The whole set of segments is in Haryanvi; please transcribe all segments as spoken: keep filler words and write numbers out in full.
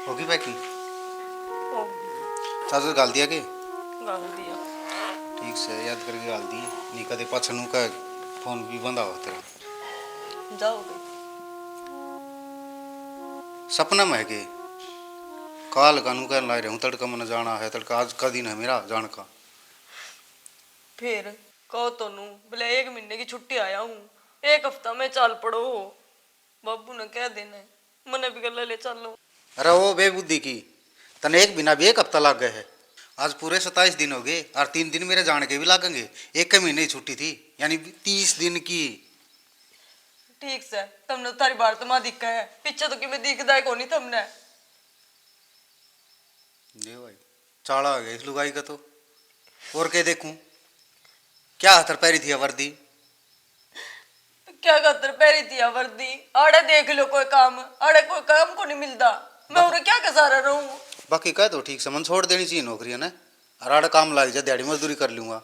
होगी पैकिंग? होगी। चार्जर घाल दिया के? घाल दिया। ठीक से याद करके घाल दिए, नहीं कदे पाछा नू का फोन भी बंद आवा तेरा। जाओगे? सपना में है के? काल का नू कहने लाग रहे हूँ, तड़का मन्ने जाना है, तड़का आज का दिन है मेरा जान का। फिर कहो तो नू, भले एक महीने की छुट्टी आया हूँ, एक हफ्ता में चाल पड़ो हो। बाबू ने कह देना है, मने भी गले ले चलो। अरे ओ बेबुद्धि की, तने एक महीना भी एक हफ्ता लग गए है। आज पूरे सताईस दिन हो गए और तीन दिन मेरे जाने के भी लागेंगे। एक के महीने की छुट्टी थी, यानी तीस दिन की। ठीक से, तुमने तो थारी बार तो माँ दिखा है, पीछे तो कि मैं दिखदा है कोनी तुमने। ले भाई, चाला हो गया इस लुगाई का तो। और के देखूं, क्या हाथ पैरी थी या वर्दी? क्या खातर पैरी थी या वर्दी? आड़े देख लो कोई काम, आड़े कोई काम को नहीं मिलता। मैं उरे क्या के सहारा रहूं? बाकी कह दो ठीक से, मन छोड़ देनी चाहिए नौकरी ने, और आड़े काम लाग जा, दिहाड़ी मजदूरी कर लूंगा।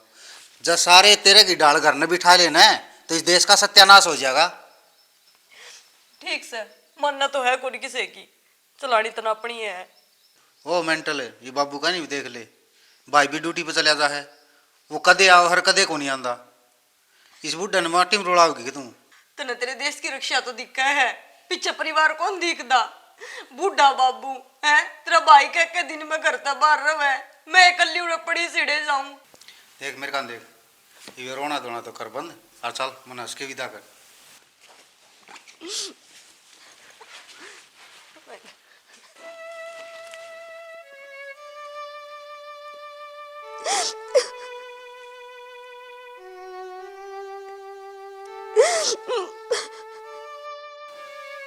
जब सारे तेरे की डाल घर ने बिठा लेना है, तो इस देश का सत्यानाश हो जाएगा। ठीक से, मानना तो है कोनी किसी की, चलानी तो ना अपनी है। ओ मेंटल, ये बाबू का नहीं देख ले, भाई भी ड्यूटी पे चला जा है, वो कदे आओ हर कदे को नहीं आंदा। इस बूढ़े ने माटी में रुलाओगी कि तू? तने तेरे देश की रक्षा तो दिखा है, पीछे परिवार कौन दिखदा? बूढ़ा बाबू है तेरा भाई, के के दिन में घर से बाहर रहे, मैं इकल्ली उड़े पड़ी सिड़े जाऊं। देख मेरे कान देख, ये रोना धोना तो कर बंद, और चल मने हंस के विदा कर।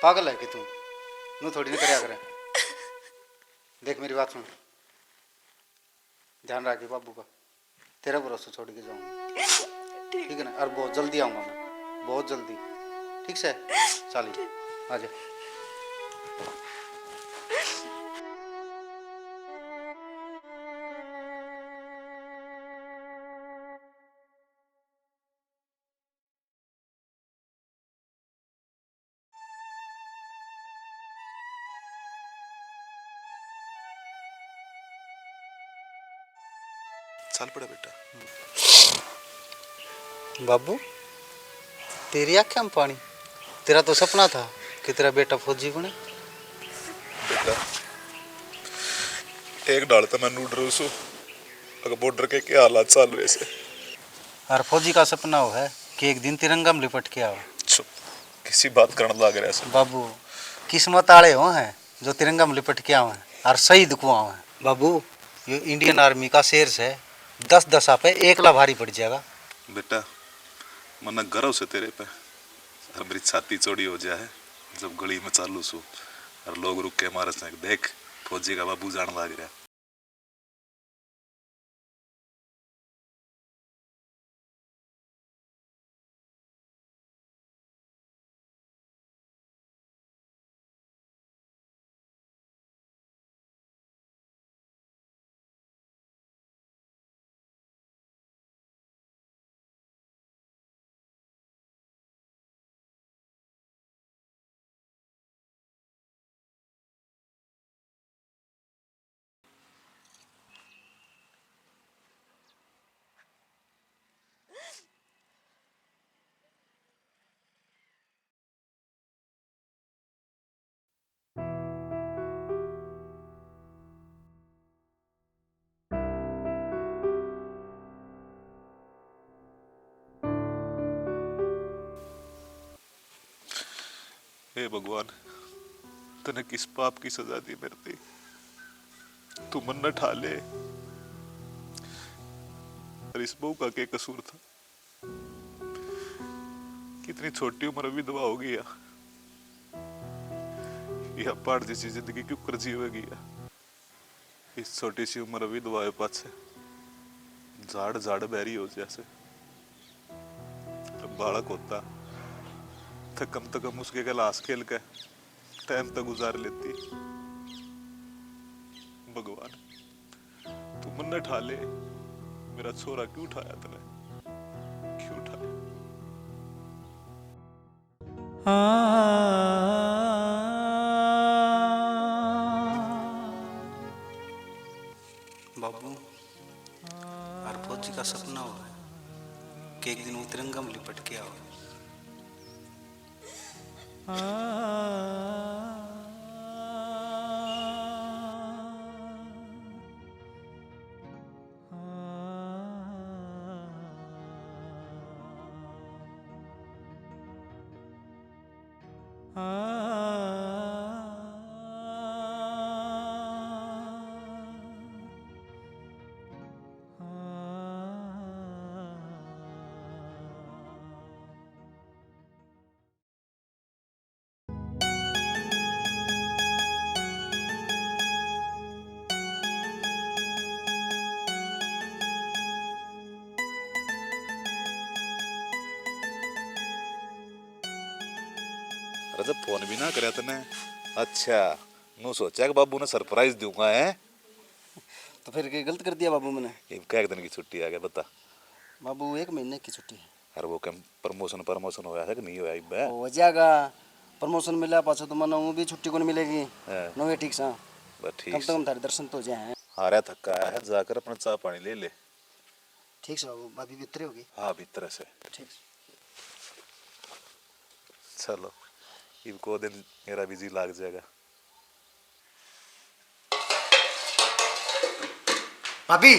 पागल है कि तू? नू थोड़ी ना करया करे। देख मेरी बात सुन, ध्यान रख बाबू का, तेरा भरोसा छोड़ के जाऊंगा। ठीक। ठीक है ना? और बहुत जल्दी आऊंगा मैं, बहुत जल्दी। ठीक से? चल, ठीक। आ जा। चल पड़ा बेटा। बाबू, तेरी आंखें में पानी। तेरा तो सपना था कि तेरा बेटा फौजी बने। बेटा, एक डाल तो मैं नूड रहूं सू, अगर बॉर्डर के क्या हालात चाल रहे से। और फौजी का सपना वो है कि एक दिन तिरंगा में लिपट के आवे। चुप, किसी बात करण लाग रहा है। बाबू, किस्मत आले हो हैं जो तिरंगा में लिपट के आवे और शहीद को आवे। बाबू, ये इंडियन आर्मी का शेर से, दस दस पे एकला भारी पड़ जाएगा। बेटा, मन्ने गर्व से तेरे पे, और मेरी छाती चौड़ी हो जाए जब गली में चालू सू और लोग रुक के मारे से, देख, फौजी का बाबू जान लाग रहा। हे भगवान, तने किस पाप की सजा दी मेरे ती? तू मन्ने ठा ले। और इस बहू का के कसूर था? कितनी छोटी उम्र में विधवा हो गई है। यह पहाड़ जैसी जिंदगी क्यों कर जीवेगी है? इस छोटी सी उम्र विधवा होए पाछे झाड़ झाड़ बैरी हो जैसे। जब बालक होता तो कम तो कम उसके गल हंस खेल के टाइम तो गुजार लेती। भगवान, तू मन्ने ठा ले, मेरा छोरा क्यों ठाया तने, क्यों ठाया? हाँ। कि एक दिन वो तिरंगा में लिपट के आओ। अरे, जब फोन भी ना करया तने। अच्छा, नू सोचा कि बाबू ने सरप्राइज दूंगा, है? तो फिर के गलत कर दिया बाबू मैंने? इब कै दिन की छुट्टी आ गया, बता। बाबू, एक महीने की छुट्टी है। अरे, वो कम प्रमोशन, प्रमोशन होया है कि नहीं होया इब? हो जाएगा। प्रमोशन मिला पाछो तो मन्ने वो भी छुट्टी कोनी मिलेगी। हाँ। नवे ठीक सा। बस ठीक कम से सा। कम थारे दर्शन तो हो जाए हैं। आ रहा थका है, जाकर अपना चाय पानी ले ले। ठीक से बाबू, भाभी भीतर होगी। हाँ, भीतर से। ठीक से। चलो, इब को दिन मेरा भी जी लाग जाएगा। भाभी।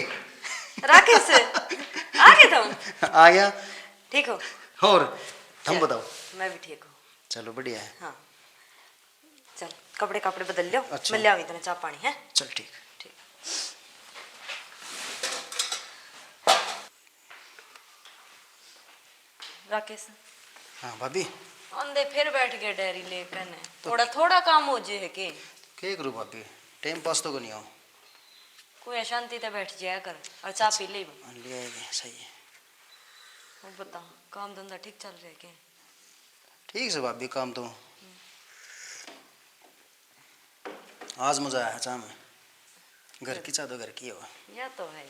राकेश, आ गए तुम? आ गया। ठीक हो? और तुम चल, बताओ। मैं भी ठीक हूँ। चलो, बढ़िया है। हाँ। चल, कपड़े, कपड़े बदल लो। अच्छा। मैं ले आऊंगी तने चाय पानी, है? चल, ठीक। ठीक। राकेश। हाँ, भाभी। आंदे फिर बैठ गए डायरी लेकर ने। तो थोड़ा, थोड़ा काम हो जे है के? के करूँ भाभी, टाइम पास तो कोनी हो। कोई अशांति ते बैठ जाया कर और चाय पी ले। ले आएगी, सही है। वो बता, काम धंधा ठीक चल रहा है के? ठीक से भाभी, काम तो। आज मजा आया चाय में। घर की चाय तो घर की हो। या तो है।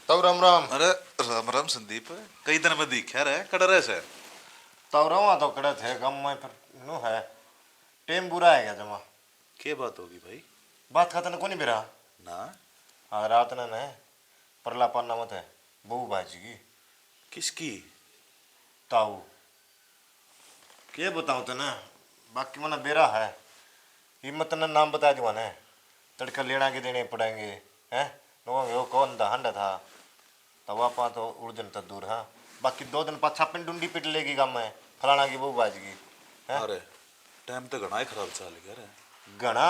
ताऊ राम राम। अरे राम राम संदीप, कई दिन में दिख्या रे, कड़े रहे से? ताऊ रहा तो कड़े थे, गाम में फिर नु है। टेम बुरा है क्या जमा? के बात होगी भाई? बात खतन कोनी बेरा। ना। हाँ, रात ने ने परला पाना मत है, बहू भाजी की। किसकी? ताऊ। के बताऊं तने, बाकी मना बेरा है। हिम्मत ने नाम बता दूंगा ने, तड़का लेना के देने पड़ेंगे, हैं? लोगों के वो कौन था, हंडा था। तब आपा तो उलझन तो दूर, हाँ। बाकी दो दिन पाछा अपन डुंडी पिट लेगी गाम में, फलाना की बहू बाज गई, हैं? अरे, टाइम तो घणा ही खराब चल गया रे। घणा?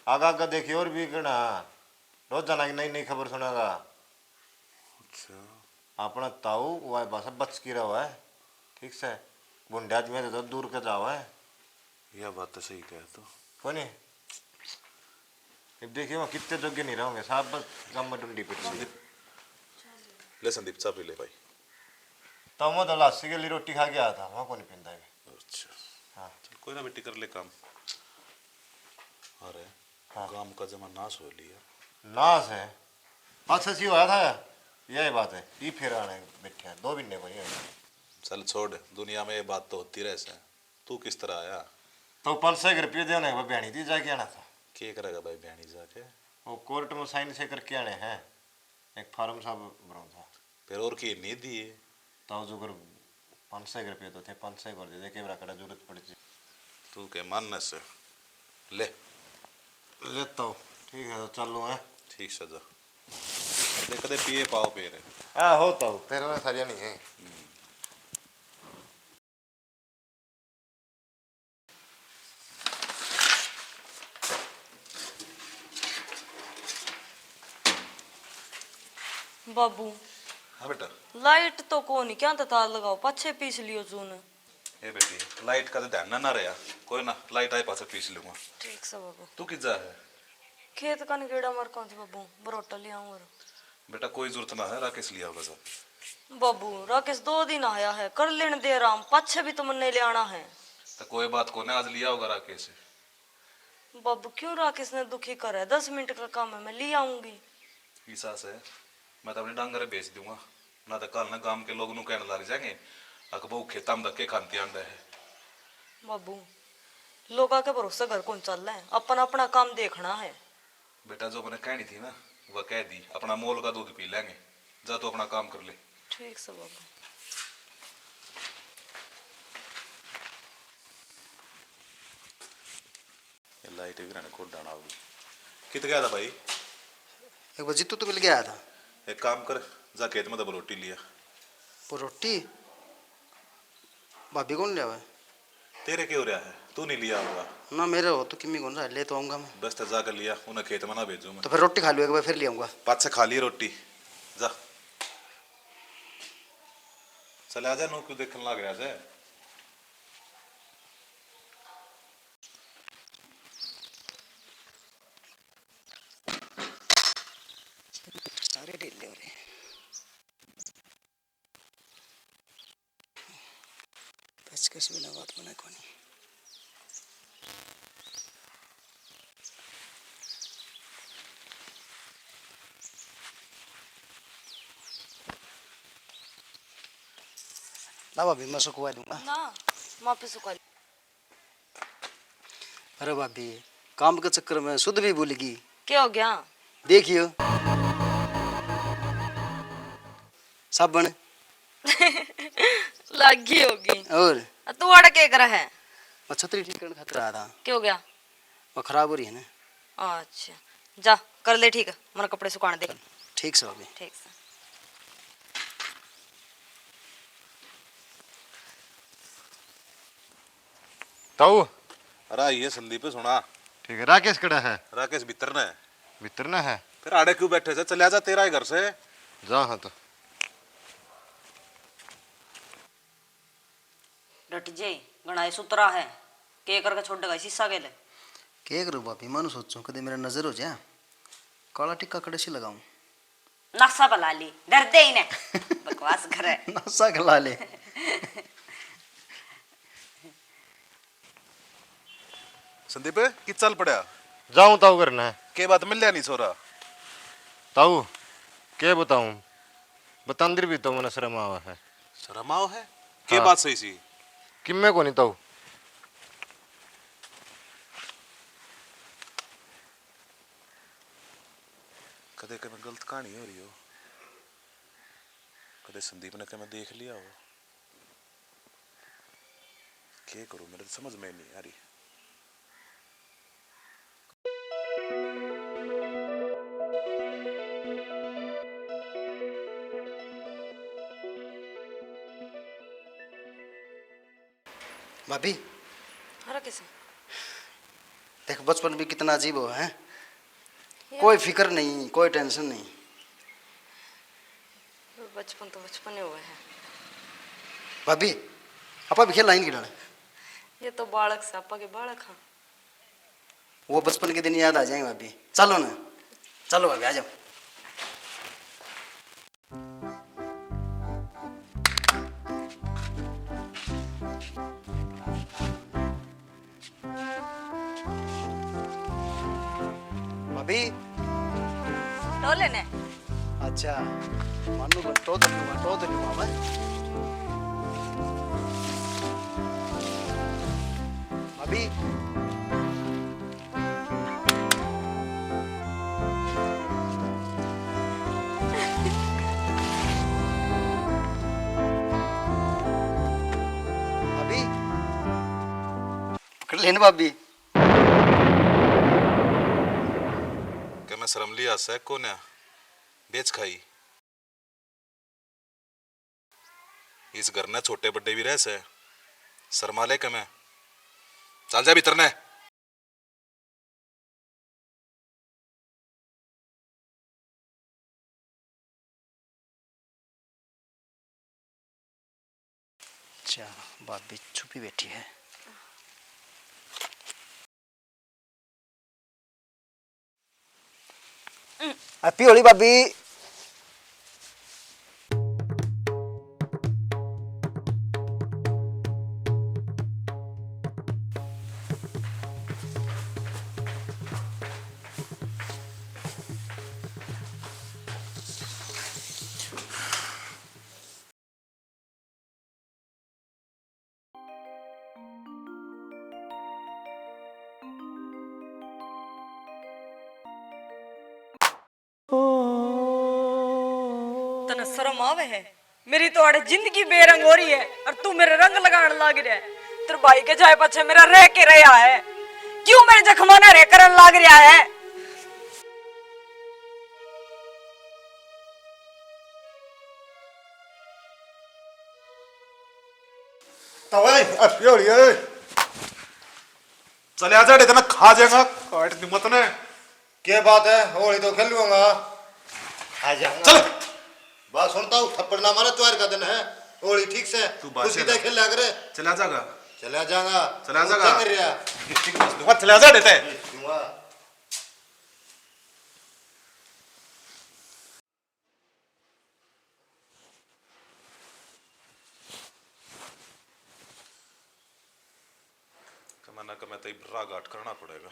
आगा आगा देखिए और भी घणा। रोजाना की नई नई खबर सुनागा। अच्छा। अपना ताऊ, वह बस बच की रहो है, ठीक से। गुंडे आदमी तो दूर के जाओ है। यह बात तो सही कहे तो। कोनी? इब देखिए, वहाँ कितने जोगे नहीं रहोगे, साहब बस गाम में डुंडी पिट ली। संदीप, ले संदीप, चाय पी ले भाई। तो मैं तो लासी के लिए रोटी खा के आया था, वहाँ कोनी पींदा है। अच्छा। हाँ। चल, कोई ना बेटी, कर ले काम। अरे, हाँ। गाम का जमा नाश हो लिया। नाश है? पाछे सी होया था, यही बात है। ई फिर आने बैठे हैं, दो महीने को नहीं होया। चल छोड़, दुनिया में ये बात तो होती रहे से। तू किस तरह आया? तो पाँच सौ रुपये देने, वो बयानी दी जाके आना था। के करेगा भाई बयानी जाके? वो कोर्ट में साइन से करके आने हैं, एक फार्म सा भरना था। फिर और की नहीं दिए? तो जो कर पाँच सौ रुपये तो थे, पाँच सौ भर दे दे, के मेरा कड़ा जरूरत पड़ जाए। तू के मानने से ले। लेता हूँ। ठीक है, तो चलो, हैं? ठीक से जा। देख, कदे पिए पाओ पी रहे। आ, हो तो, तेरे में सारिया नहीं है। बाबू। हाँ बेटा। लाइट तो कोनी, क्या तो तार लगाओ, पाछे पीस लियो चून। ए बेटी, लाइट का तो ध्यान ना, ना रहा। कोई ना, लाइट आए पाछे पीस लूंगा। ठीक से बाबू। तू कित जा है? खेत कन गेड़ा मार कौन थी बाबू, बरोटा ले आऊं और। बेटा, कोई जरूरत ना है, राकेश ले आओगा सब। बाबू, राकेश दो दिन आया है, कर लेने दे आराम, पाछे भी तो मन्ने ले आना है। तो कोई बात कोने, आज ले आओगा राकेश। बाबू, क्यों राकेश ने दुखी करे? दस मिनट का काम है, मैं ले आऊंगी। ईसा से मैं तो अपने डांगर बेच दूंगा, ना तो कल ना गांव के लोग नू कहने लग जाएंगे, अक बहू खेता में धक्के खाती आंदा है। बाबू, लोगा के भरोसे घर कौन चल है, अपन अपना काम देखना है। बेटा, जो मैंने कहनी थी ना, वह कह दी। अपना मोल का दूध पी लेंगे। जा, तू अपना काम कर ले। ठीक से बाबू। ये लाइट भी रहने को डाना होगी। कित गया था भाई? एक बार जीतू तो मिल गया था। एक काम कर, जा खेत में दबा रोटी लिया। वो रोटी? भाभी कौन ले आवे? तेरे क्यों रहा है? तू नहीं लिया होगा? ना, मेरे हो तो किम्मी कौन रहा, ले तो आऊंगा मैं। बस तो जाकर लिया, उन्हें खेत में ना भेजूं मैं। तो फिर रोटी खा लूँ एक बार, फिर ले आऊंगा। पाछे खा ली रोटी, जा। चले आजा, नू क्यों देखने लग रहा है? सारे ढीले हो रहे हैं। पेचकस बिना बात बने कोनी। ला भाभी, मैं सुखवा दूंगा। ना, मैं आपे सुखवा लूं। अरे भाभी, काम के चक्कर में सुध भी भूल गई। क्या हो गया? देखियो, साबण। लागी होगी। और? आ, तू अड़ के करा है? मैं छतरी ठीक करने खातिर आया था। क्या हो गया? वो खराब हो रही है ना। अच्छा, जा कर ले ठीक, मेरे कपड़े सुखाने दे। ठीक से भाभी। ठीक से। ताऊ। अरे ये संदीप सुना। ठीक है, राकेश कड़ा है? राकेश भीतर ने। भीतर ने है? फिर आड़े क्यों बैठे से? चले जा तेरा ही घर से। जा हाँ तो। डट जे, घणा ही सुतरा है। के करके छोड़ेगा शीशा के ले? के करूँ भाभी, मानो सोचूं कदे मेरा नजर हो जा, काला टिक्का कड़े से लगाऊं। नशा बला ली, डर दे इन्हें। बकवास करे। नशा खिला ले। संदीप, कित चाल पड़ा? जाऊं ताऊ घर ने। के बात मिल लिया नहीं छोरा? ताऊ, के बताऊं, बतांदर भी तो मने शर्म आवा है। शर्म आवा है? के हाँ। बात सही सी? किम्मे को नहीं ताऊ। कदे कदे गलत कहानी हो रही हो, कदे संदीप ने कहीं देख लिया हो। के करूं, मेरे तो समझ में नहीं आ रही। भाभी। अरे किसे? देख, बचपन भी कितना अजीब हो है। कोई फिक्र नहीं, कोई टेंशन नहीं। बचपन तो बचपन ही हुआ है। भाभी, आपा भी खेल लाइन की डाले। ये तो बालक से, आपा के बालक हाँ। वो बचपन के दिन याद आ जाएंगे भाभी। चलो ना, चलो भाभी, आ जाओ। भाभी। टोले ने। अच्छा, मानू को टो दे लूंगा, टो दे लूंगा मैं। भाभी। भाभी, पकड़ लेना भाभी। के मैं शर्म लिया सै कोन्या, बेच खाई। इस घर ने छोटे बड़े भी रह सै, शर्मा ले के मैं। चल जा भीतर ने। अच्छा, भाभी छुपी बैठी है। आ पी होली भाभी। तने शर्म आवे है? मेरी तो आड़े जिंदगी बेरंग हो रही है और तू मेरे रंग लगान लाग रहा है। तेरे भाई के जाए पाछे मेरा रह के रहा है, क्यों मेरे जख्मा ना रे करन लाग रहा है? तो भाई, अब ये हो रही है। चले आजा, इतना खा जाएगा, काट दी मत ने। के बात है, होली तो खेलूंगा। आ जाऊंगा। चल। बात सुनता हूँ, थप्पड़ ना मारा, त्योहार का दिन है, होली ठीक से तू बात खुशी से खेला करे। चला जागा। चला जागा। चला जागा। चल रहा। गिफ्ट बस दूंगा, चला जा देते। दूंगा। कमाना कमाता ही राह घाट करना पड़ेगा।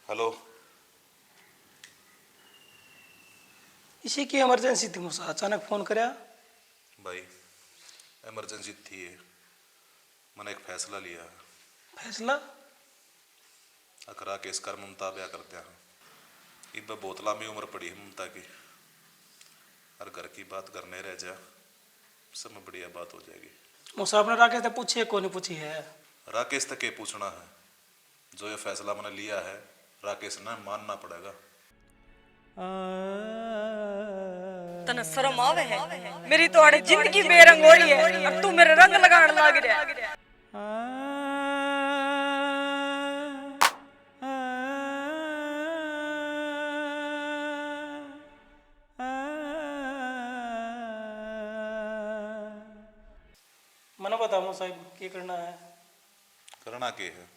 हेलो। इसी की इमरजेंसी थी मूसा, अचानक फोन करया? भाई, इमरजेंसी थी ये। मैंने एक फैसला लिया है। फैसला? अक राकेश कर ममता ब्याह कर दिया। इब बहुत लंबी उम्र पड़ी है ममता की। और घर की बात घर नहीं रह जा, सब में बढ़िया बात हो जाएगी। मूसा, आपने राकेश तक पूछी है, कोई नहीं पूछी है? राकेश तक के पूछना है? जो ये फैसला मैंने लिया है, राकेश ने मानना पड़ेगा। तने शर्म आवे है? मेरी तो आड़े जिंदगी बेरंग हो रही है और तू मेरे रंग लगान लाग रहा है। मना बता मूसा, के करना है? करना के है?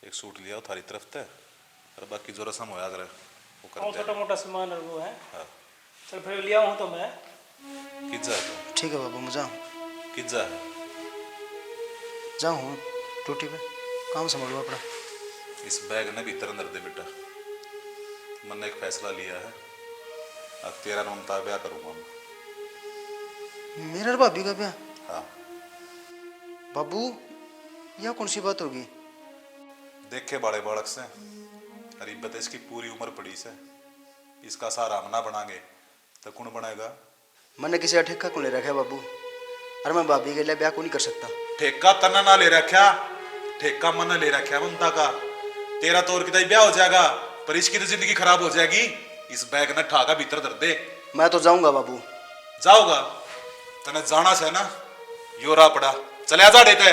एक सूट लिया थारी तरफ ते, और बाकी जो रस्म होया करे, वो कर और दे। छोटा मोटा सामान और वो है। हाँ। चल फिर लिया हूँ तो मैं। किज्जा है तू? ठीक है बाबू, मैं जाऊँ। किज्जा है? जाऊँ हूँ ड्यूटी पे, काम संभालूँ अपना। इस बैग ने भीतर अंदर दे बेटा। मैंने एक फैसला लिया है, अब तेरा ममता ब्याह करूँगा मैं। मेरा और भाभी का ब्याह? हाँ। बाबू, या कौन सी बात होगी? देखे बाले बालक से, अरे इब्बत इसकी पूरी उम्र पड़ी से, इसका सहारा हम ना बनांगे तो कौन बनेगा? मैंने किसी का ठेका को ले रखा है बाबू, और मैं भाभी के लिए ब्याह को नहीं कर सकता। ठेका तन्ने ना ले रखा, ठेका मैंने ले रखा ममता का। तेरा तो और कितना ही ब्याह हो जाएगा, पर इसकी तो जिंदगी खराब हो जाएगी। इस बैग ने ठा का भीतर धर दे। मैं तो जाऊंगा बाबू। जाओगा? तने जाना से ना, यो राह पड़ा, चले जा देते।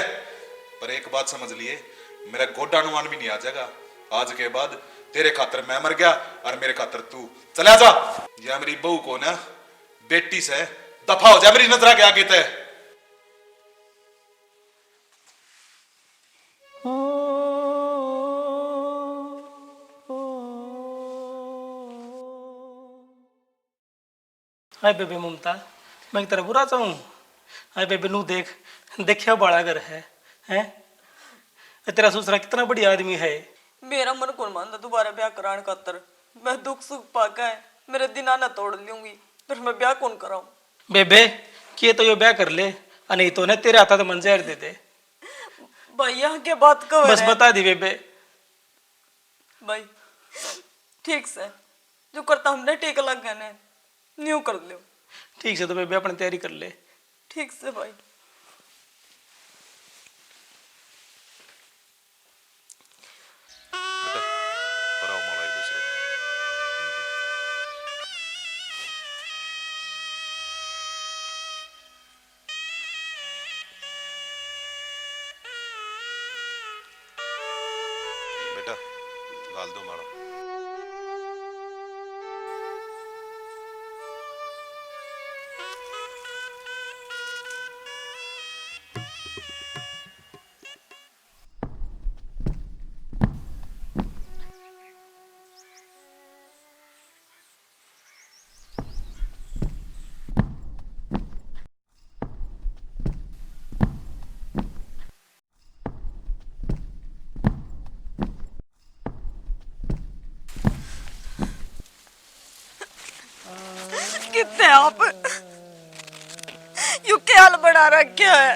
पर एक बात समझ लिए, मेरा गोडा नुआन भी नहीं आ जाएगा। आज के बाद तेरे खातर मैं मर गया और मेरे खातर तू। चले जा। या मेरी बहू को ना, बेटी से, दफा हो जा मेरी नजरा के आगे ते। हाय बेबे ममता, मैं तेरा बुरा चाहूँ? हाय बेबे, नू देख, देखिया बाला घर है, हैं? ए, तेरा ससुरा कितना बढ़िया आदमी है। मेरा मन कौन मानता दोबारा ब्याह कराने खातर। मैं दुख सुख पाके मेरे दिना न तोड़ लूंगी, पर मैं ब्याह कौन कराऊं? बेबे, के तो यो ब्याह कर ले, आ नहीं तो ना तेरे हाथा तो मन जहर दे दे। भाई, यहाँ के बात कब बस है? बता दी बेबे। भाई, ठीक से, जो करता हमने ठीक लग गया ने, न्यू कर लियो। ठीक से, तो बेबे अपनी तैयारी कर ले। ठीक से भाई। बेटा, पर आओ माला एक दूसरे को। बेटा, घाल दो माला। कितने आप यू क्या हाल बना रखे है?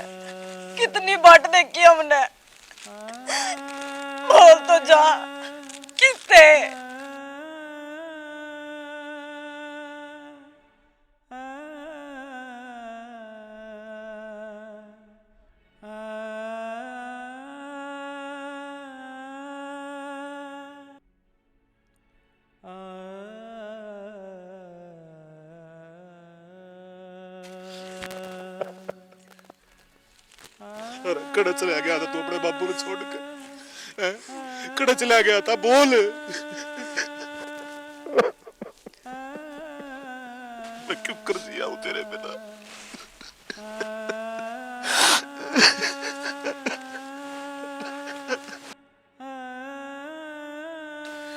कितनी बाट देखी हमने। बोल तो जा, कितने? कड़े चला गया था तू अपने बाबू ने छोड़ के? हैं? कड़े चला गया था, बोल। मैं क्यों कर जिया हूँ तेरे बिना?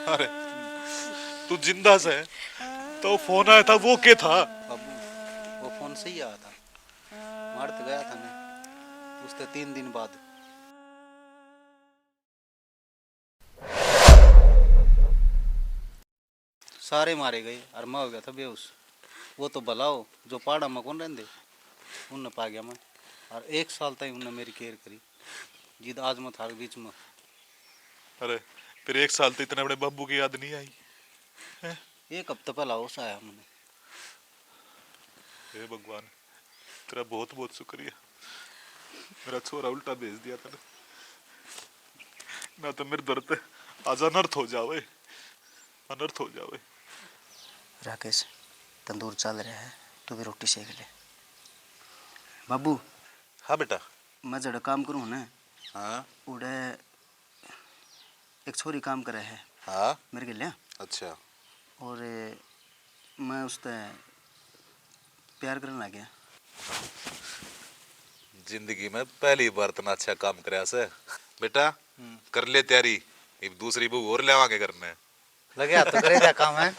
अरे, तू जिंदा से, तो फोन आया था, वो के था? बाबू, वो फोन सही आया था। मार तो गया था मैं, उसके तीन दिन बाद। सारे मारे गए और मैं हो गया था बेहोश। वो तो भला हो, जो पहाड़ा में कौन रहंदे, उनने पा गया मैं। और एक साल ताई उनने मेरी केयर करी, जिद आज मैं थारे बीच में। अरे, फिर एक साल तो इतने बड़े बाबू की याद नहीं आई, हैं? एक हफ्ते पहला होश आया मैंने। हे भगवान, तेरा बहुत बहुत शुक्रिया, मेरा छोरा उल्टा भेज दिया तने, ना तो मेरे दर पे आज अनर्थ हो जावे, अनर्थ हो जावे। राकेश, तंदूर चल रहा है, तू भी रोटी सेक ले। बाबू। हाँ बेटा। मैं जड़ा काम करूँ ना, हाँ। उड़े एक छोरी काम करे है। हाँ। मेरे गेल्या। अच्छा। और मैं उसते प्यार करने लग गया। जिंदगी में पहली बार इतना अच्छा काम करया से। बेटा, हम्म। कर ले तैयारी, इब दूसरी बहू और लेवांगे घर में। लगे हाथ तो करे जा काम है।